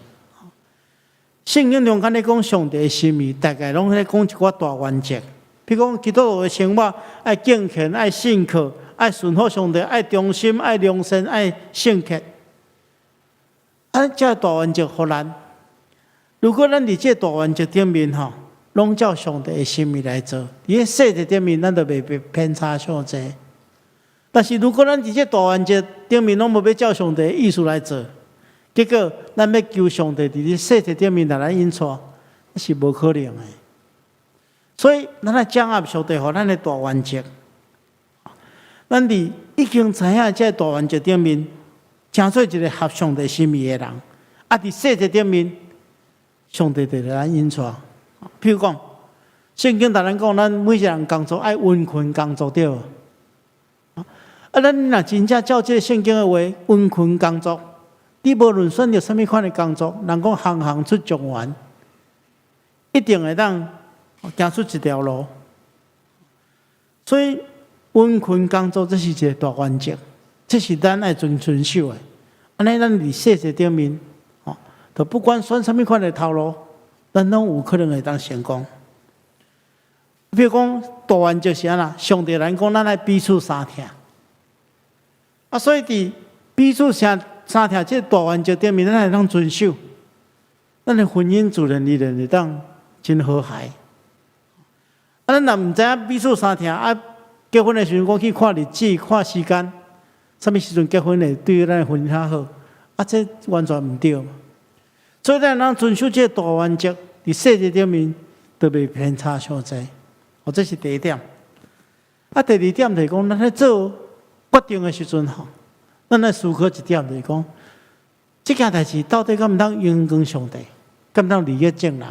聖經中間咧講上帝的心意，大概攏咧講一寡大原則。比如講，基督徒的生活愛敬虔、愛信靠、愛順服上帝、愛忠心、愛良善、愛聖潔。啊，這大原則予咱。如果咱佇這大原則頂面吼，攏照上帝的心意來做，佇个細節頂面，咱就袂偏差傷濟。但是如果咱佇這大原則頂面攏無欲照上帝的意思來做，結果咱欲求上帝佇咧細節頂面來咱引帶，是無可能的。所以，咱愛掌握上帝予咱的大原則。咱佇已經知影這大原則頂面，成做一个合上帝心意的人。啊，佇細節頂面，上帝就來咱引帶。譬如講，聖經逐咱講，咱每一個人工作愛殷勤工作對無？啊，咱若真正照這个聖經的話，殷勤工作，你無論選擇啥物款的工作，人講行行出狀元，一定會當行出一條路。所以，殷勤工作這是一个大原則，這是咱愛遵遵守的。按呢，咱佇細節頂面，吼，就不管選啥物款的頭路，咱攏有可能會當成功。比如講，大原則是按怎？上帝咱講，咱愛彼此相疼。啊，所以佇彼此相疼這個大原則頂面，咱會當遵守，咱的婚姻自然而然會當真和諧。啊，咱若毋知影彼此相疼，啊，結婚的時陣講去看日子、看時間，啥物時陣結婚會對咱的婚姻較好？啊，這完全毋對嘛。所以咱通遵守這個大原則，佇細節頂面都袂偏差傷濟。哦，這是第一點。啊，第二點就是講，咱咧做決定的時陣吼，咱來思考一點就是講，這件代誌到底敢毋通榮光上帝，敢毋通利益眾人？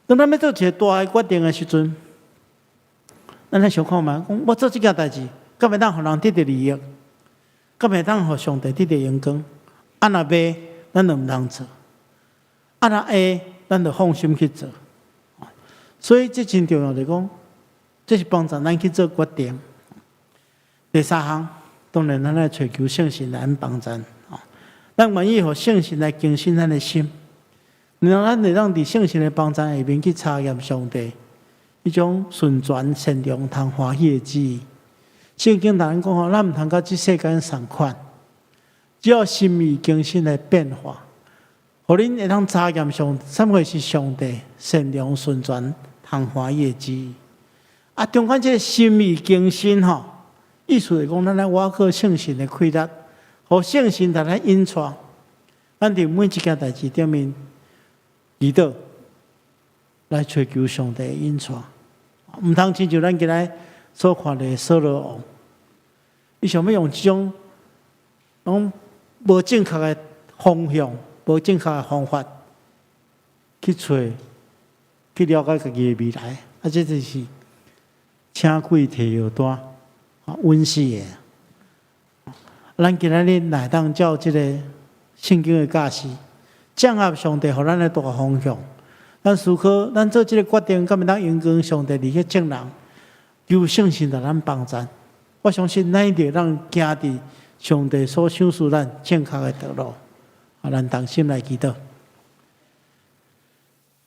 當咱欲做一個大的決定的時陣，咱來想看覓，講我做這件代誌，敢會當予人得著利益，敢會當予上帝得著榮光？啊，若袂，咱就毋通做；啊，若會，咱就放心去做。所以這真重要，就是講，這是幫助咱去做決定。第三項，當然咱愛揣求聖神來幫助。咱願意予聖神來更新咱的心，然後咱會當佇聖神的幫助下面去查驗上帝彼種純全、善良、通歡喜的旨意。聖經同咱講吼，咱毋通佮這世間仝款，只要心意更新來變化，予恁會當查驗上，啥物是上帝善良、純全、通歡喜的旨意。啊，中間這個心意更新吼，意思是講，咱來倚靠聖神的氣力，予聖神共咱引帶。咱佇每一件代誌頂面祈禱，來揣求上帝的引帶。毋通親像咱今仔所看的掃羅王，伊想欲用這種攏無正確的方向、無正確的方法去揣、去了解家己的未來，啊，這就是請鬼提藥單，啊，穩死的。咱今仔日來當照這個聖經的教示，整合上帝予咱的大方向。咱思考，咱做這個決定，敢會當榮光上帝，利益眾人，求聖神共咱幫助。我相信咱一定會當行佇上帝所賞賜咱正確的道路。啊，咱同心來祈禱。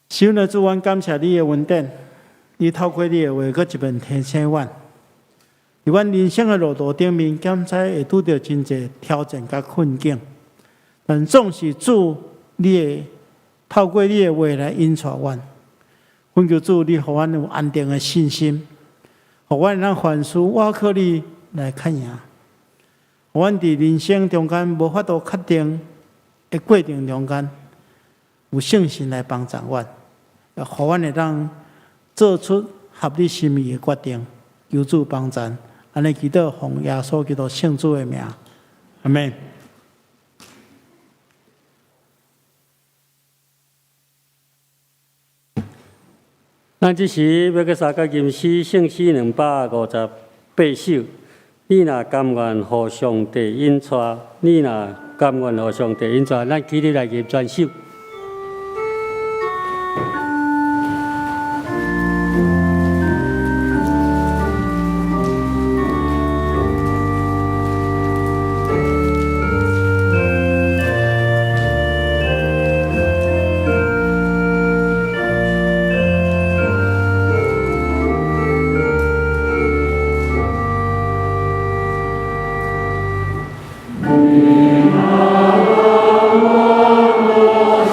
神的主，阮感謝你的恩典，你透過你的話，閣一遍提醒阮，佇阮人生的路途頂面，敢知會拄著真濟挑戰佮困境，但總是主你會透過你的話來引帶阮。懇求主，你予阮有安定的信心，予阮通凡事倚靠你來較贏。予阮佇人生中間無法度確定的過程中間，有聖神來幫助阮，予阮會當做出合你心意的決定。求主幫助，按呢祈禱，奉耶穌基督聖子的名，阿們。咱這時欲閣相佮吟詩，聖詩258首。你若甘願予上帝引帶，你若甘願予上帝引帶，咱起立來吟全首。你若甘願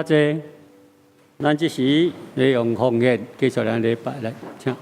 請坐，咱這時來用方言繼續咱禮拜來，請。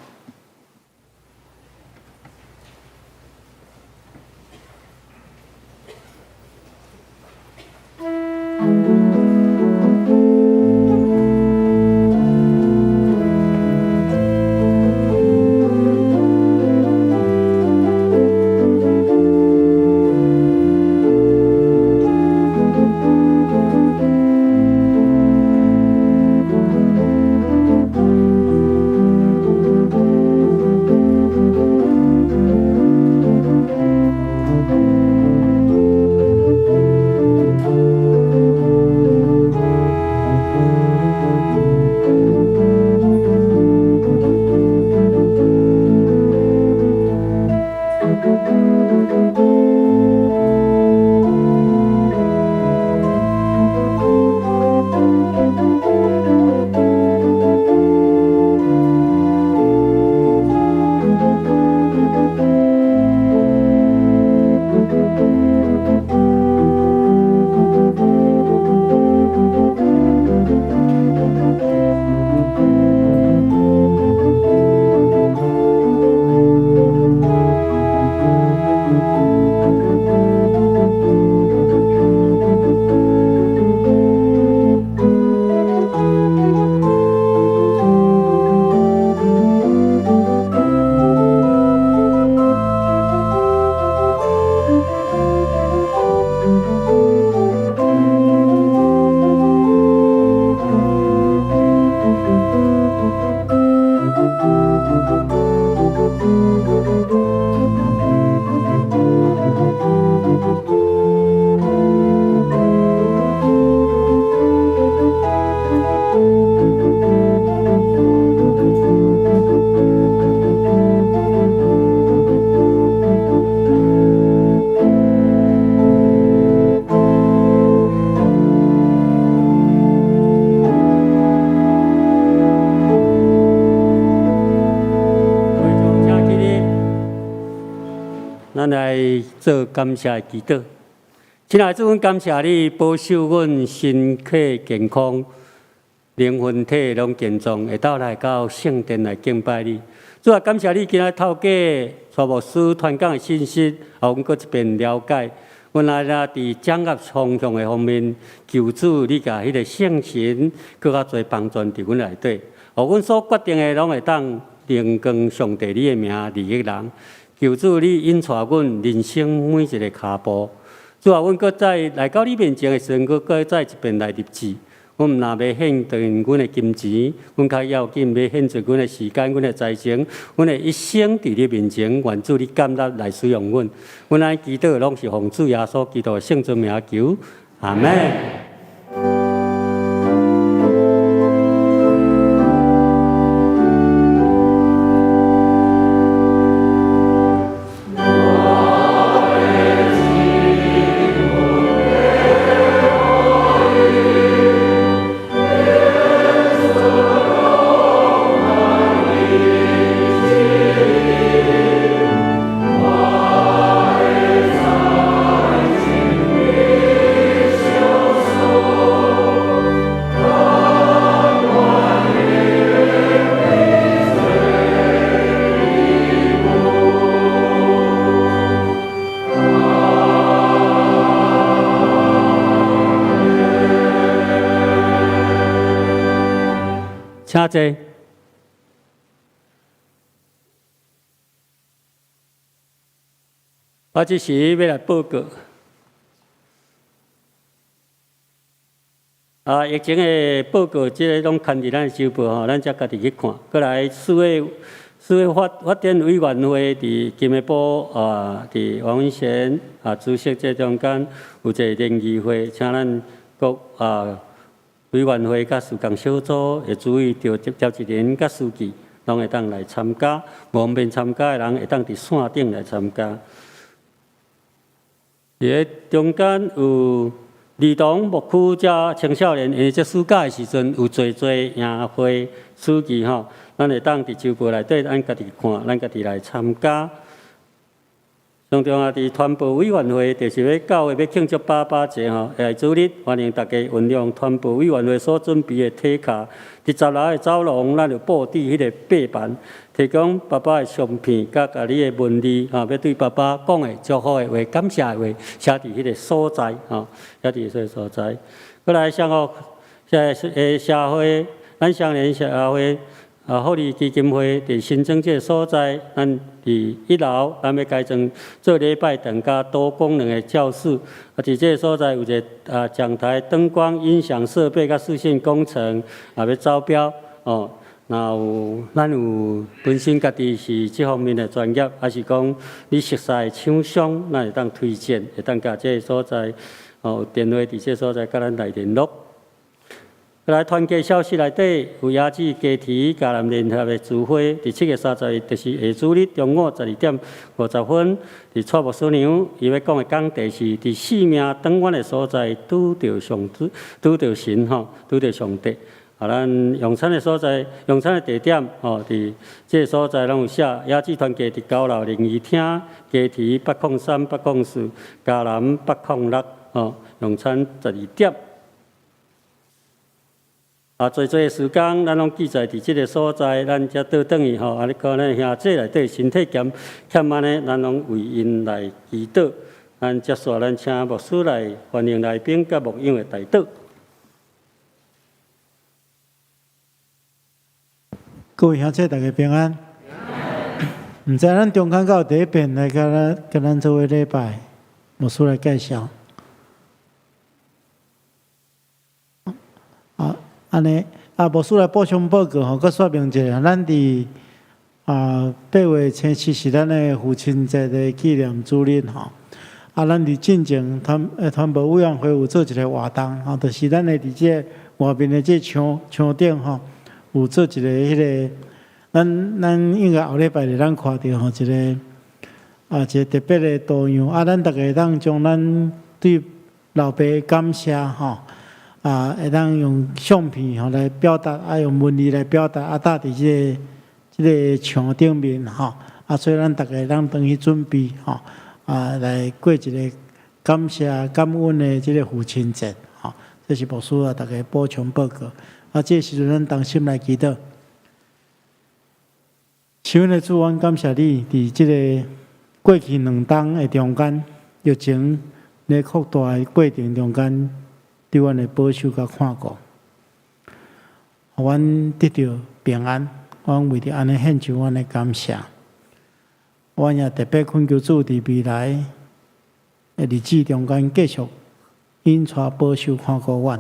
咱來做感謝的祈禱。親愛的主，阮感謝你保守阮身體健康，靈魂體攏健壯，會當來到聖殿來敬拜你。主啊，感謝你今日透過帶蔡牧師傳講的信息，予阮閣一遍了解。阮來啦，佇掌握方向的方面，求主你共彼个聖神閣較濟幫助佇阮內底，予阮所決定的攏會當榮光上帝你的名，利益人。求主你引帶阮人生每一个跤步。主啊，阮閣再來到你面前的時陣，閣再一遍來立志。阮毋若欲獻上阮的金錢，阮較要緊欲獻出阮的時間、阮的才情、阮的一生佇你面前，願主你甘納來使用阮。阮按呢祈禱，攏是奉主耶穌基督的聖尊名求，阿們。請坐。我這時欲來報告。啊，疫情的報告，這个攏刊佇咱的週報吼，咱才家己去看。閣來四月發展委員會佇金的埔啊，佇王文賢啊主席這中間有一个聯誼會，請咱各啊委員會佮事工小組會注意著召集人佮書記，攏會當來參加。無方便參加的人，會當佇線頂來參加。佇个中間有兒童牧區遮青少年，因為這暑假的時陣有濟濟營會暑期吼，咱會當佇週報內底咱家己看，咱家己來參加。上重要佇傳播委員會，就是欲教會欲慶祝爸爸節吼，下主日歡迎大家運用傳播委員會所準備的體卡，佇10樓的走廊，咱有布置彼个白板，提供爸爸的相片，佮你的文字，吼，欲對爸爸講的祝福的話、感謝的話，寫佇彼个所在，吼，寫佇彼个所在。閣來上個社會，咱雙連社會。啊，福利基金會佇新莊這个所在，咱佇一樓，咱欲改裝做禮拜堂佮多功能的教室。啊，佇這个所在有一个啊講台、燈光、音響設備佮視線工程，也欲招標哦。若有咱有本身家己是這方面的專業，抑是講你熟似的廠商，咱會當推薦，會當共這个所在哦，電話佇這个所在佮咱來聯絡。來團結消息內底有椰子雞蹄嘉南聯合的聚會，佇7月30日，就是下主日中午12點50分，佇蔡牧師娘伊欲講的講題是佇性命長遠的所在拄著上主，拄著神吼，拄著上帝。啊，咱用餐的所在，用餐的地點吼，佇這个所在攏有寫椰子團結佇9樓靈異廳，雞蹄803、804，嘉南806吼，用餐12點。啊，濟濟時間，咱攏記載佇這个所在，咱才倒轉去吼。啊，你看咱兄弟內底身體欠按呢，咱攏為𪜶來祈禱。咱接續，咱請牧師來歡迎來賓佮牧養的代禱。各位兄弟，大家平安。毋知咱中間敢有第一遍來共咱佮咱做伙禮拜，牧師來介紹。啊，按呢，啊，牧師來補充報告吼，閣說明一下，咱佇啊8月初7是咱的父親節的紀念主日吼。啊，咱佇進前團部委員會有做一个活動吼，就是咱的佇這外面的這牆頂吼，有做一个彼个，咱應該後禮拜日咱看著吼一个啊一个特別的圖樣，啊，咱逐家會當將咱對老爸的感謝吼。啊，會當用相片吼來表達，啊用文字來表達，啊貼佇這個牆頂面吼，啊所以咱逐家會當轉去準備吼，啊來過一个感謝感恩的這个父親節吼，這是牧師啊，逐家補充報告。啊，這個時陣咱同心來祈禱。是阮的主，阮感謝你，佇這个過去2冬的中間，疫情咧擴大的過程中間，對阮的保守佮看顧，予阮得著平安。阮為著按呢獻上阮的感謝。阮也特別懇求主佇未來的日子中間，繼續引帶保守看顧阮，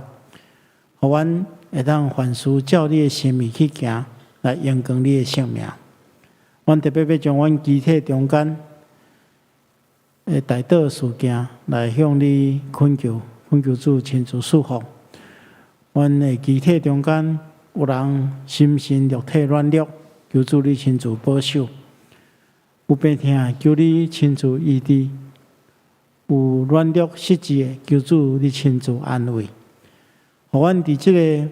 予阮會當凡事照你的心意去行，來榮光你的聖名。阮特別欲將阮肢體中間的代禱事件來向你懇求，懇求主親自賜福。阮的肢體中間有人心神肉體軟弱，求主你親自保守；有病疼，求你親自醫治；有軟弱失志的，求主你親自安慰。予阮佇這个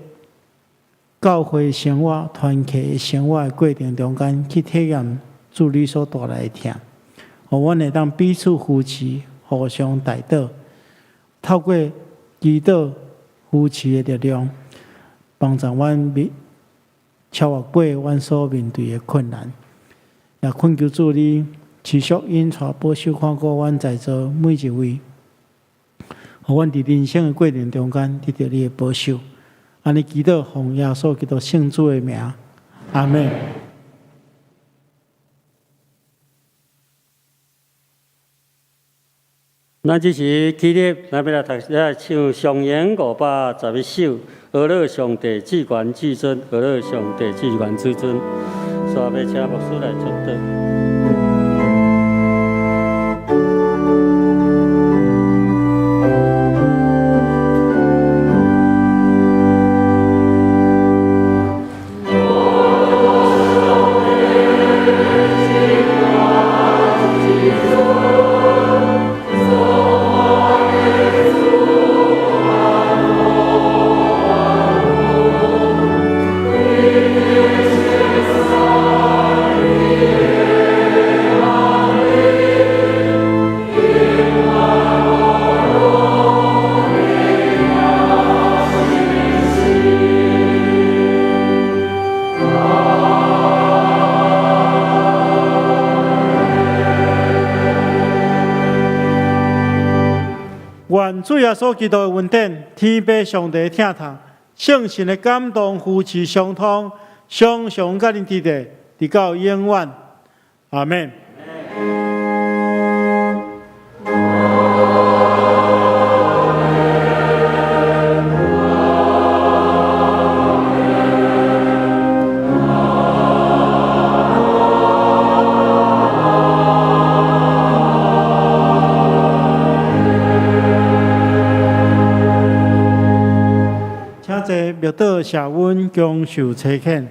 教會生活、團契生活的過程中間，去體驗主你所帶來的疼，予阮會當彼此扶持、互相代禱，透過祈禱扶持的力量，幫助阮面超越過阮所面對的困難。也懇求主你持續引帶、保守、看顧阮在座每一位，予阮佇人生的過程中間得著你的保守。按呢祈禱，奉耶穌基督聖子的名，阿們。咱這時起立，咱欲來讀，來唱上弦511首，呵咾上帝至懸至尊，呵咾上帝至懸至尊。煞欲請牧師來祝禱。願主耶穌基督的恩典、天父上帝的疼痛、聖神的感動、扶持、相通，常常佮恁佇咧，直到永遠。阿們。請坐默禱，謝阮恭受差遣。